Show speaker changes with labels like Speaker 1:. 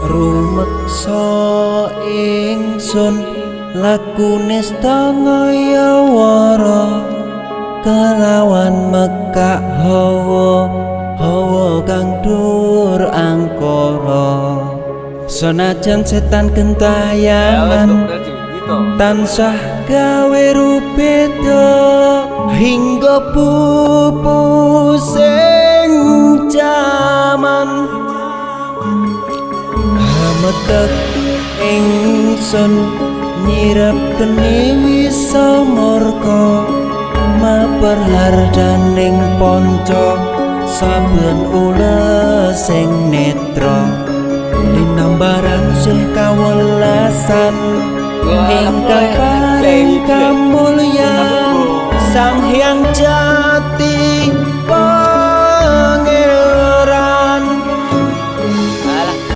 Speaker 1: Rumeksa ingsun lakune ngayawara kelawan mekak hawa hawa kang dur angkara, senajan setan gentayangan tansah gawe rubeda hingga pupusing jaman. Hametek ingsun nyirep geni wisa murka, maper hardaning ponco saben ulesing netra, linambaran sih kawelasan ingkang paring kamulyan Sang Hyang Jati.